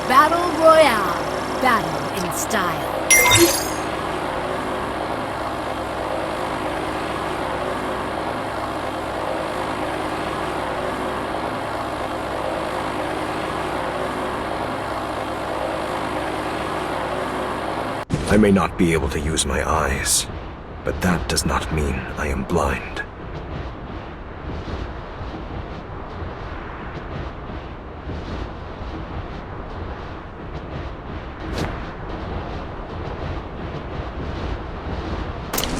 Battle Royale. Battle in style. I may not be able to use my eyes, but that does not mean I am blind.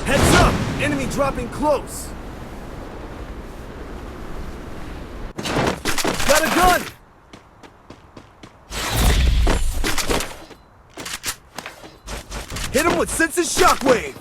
Heads up! Enemy dropping close! Got a gun! Hit him with senses shockwave!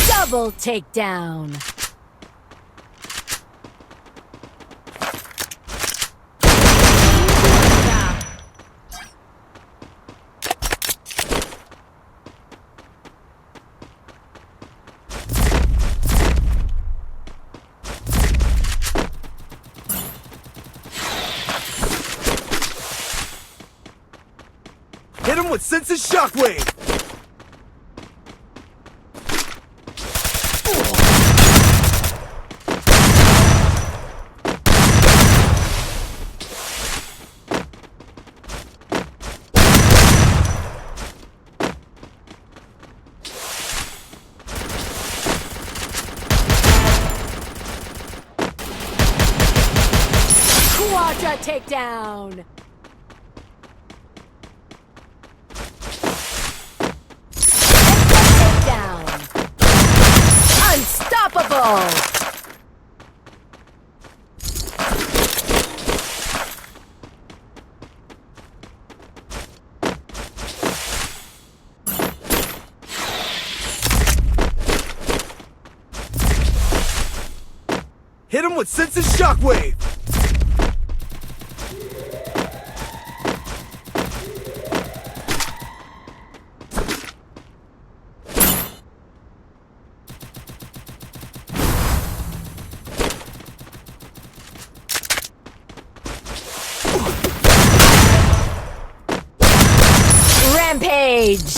Double takedown. Hit him with senses shockwave! Quadra takedown. Takedown. Unstoppable. Hit him with senses shockwave! Rampage.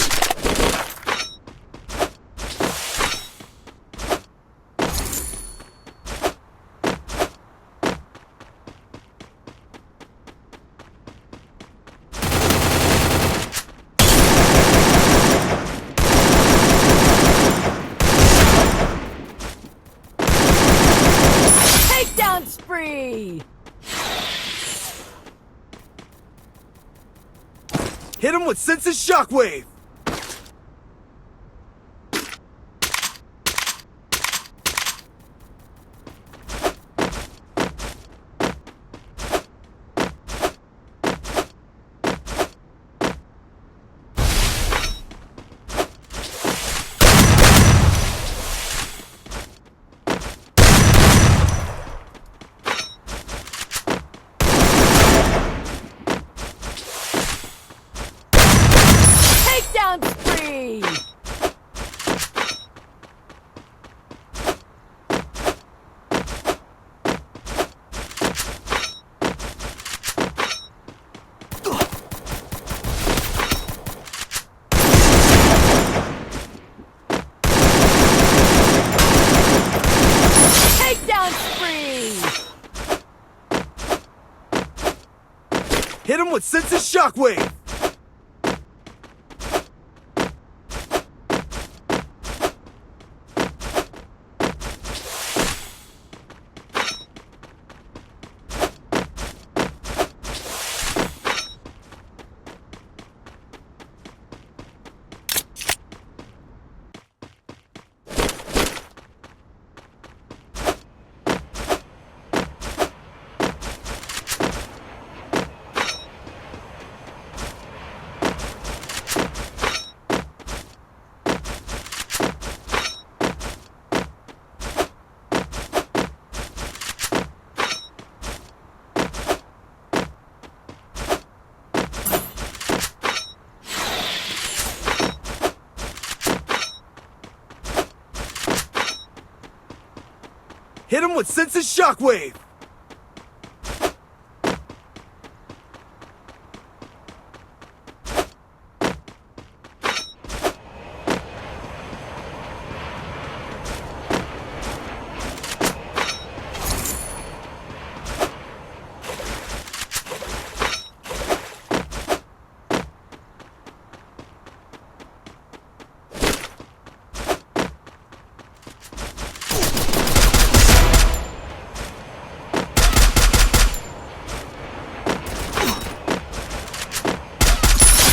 Takedown spree. Hit him with senses shockwave! Takedown spree. Takedown spree. Hit him with senses shockwave! Hit him with senses shockwave!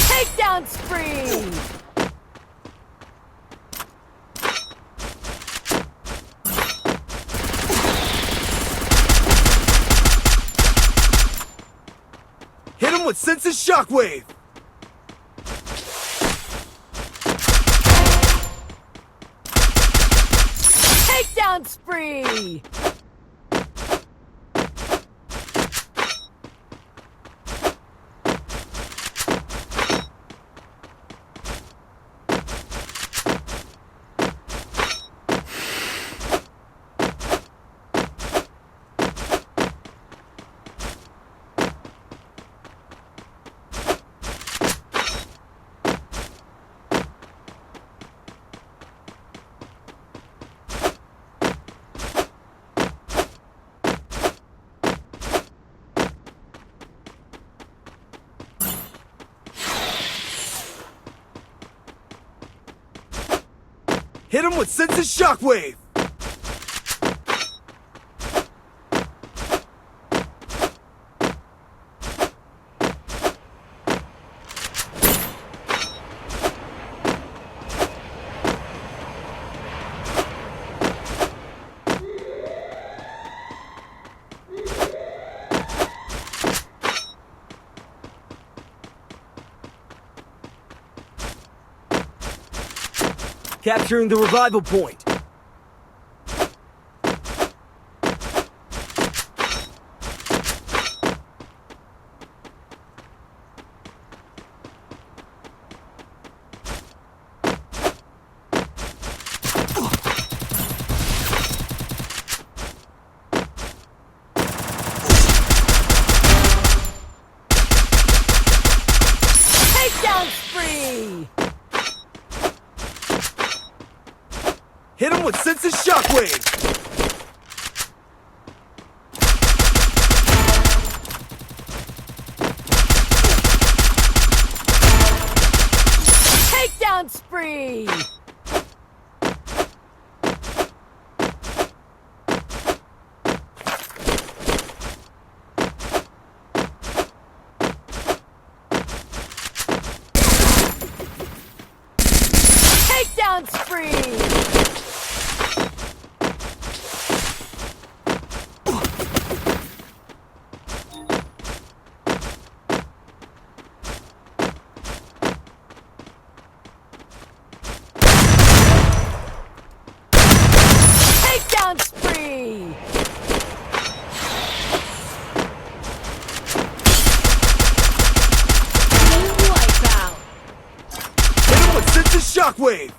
Takedown spree! Hit him with senses shockwave! Takedown spree! Hit him with senses shockwave! Capturing the revival point. Takedown spree! Hit him with senses shockwave! Takedown spree! Takedown spree! Takedown spree! Team wipeout! Hit him with senses shockwave!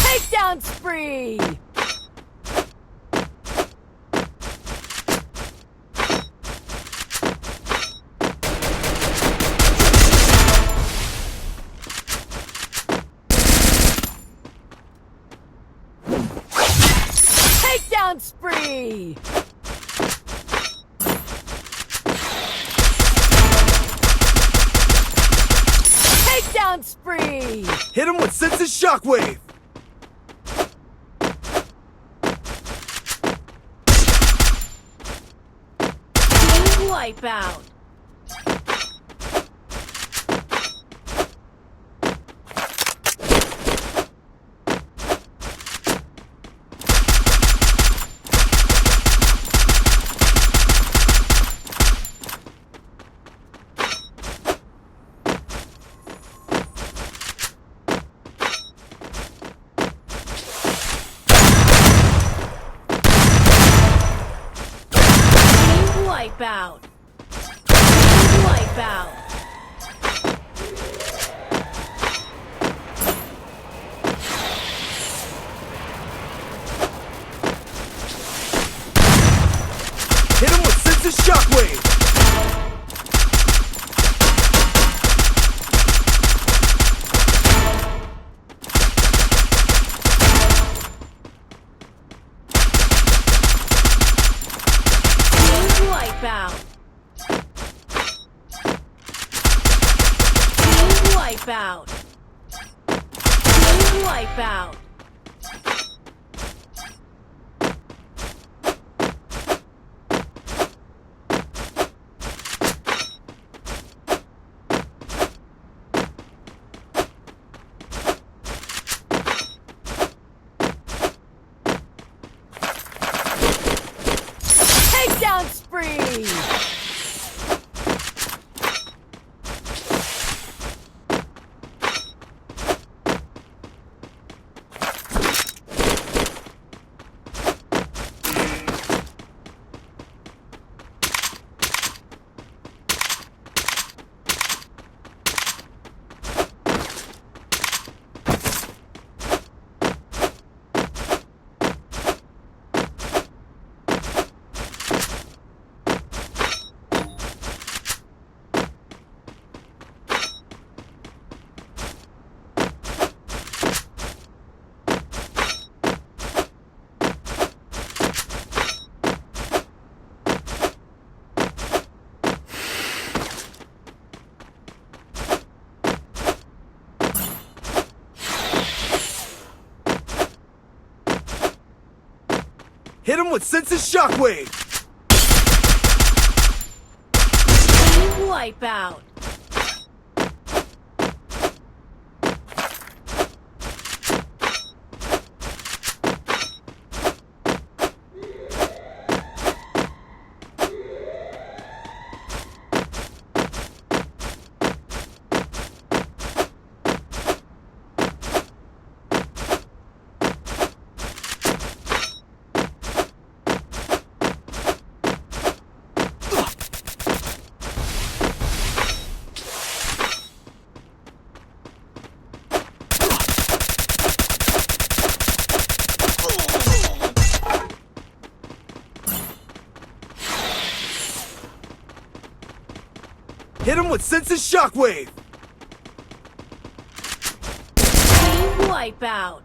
Takedown spree! Takedown spree! Takedown spree! Hit him with senses shockwave! Team wipeout! Wipeout! Team Wipeout! Hit him with senses shockwave! Team Wipeout! Team Wipeout! Team Wipeout! Takedown spree! Hit him with senses shockwave! Team Wipeout! Hit him with senses shockwave! Team Wipeout!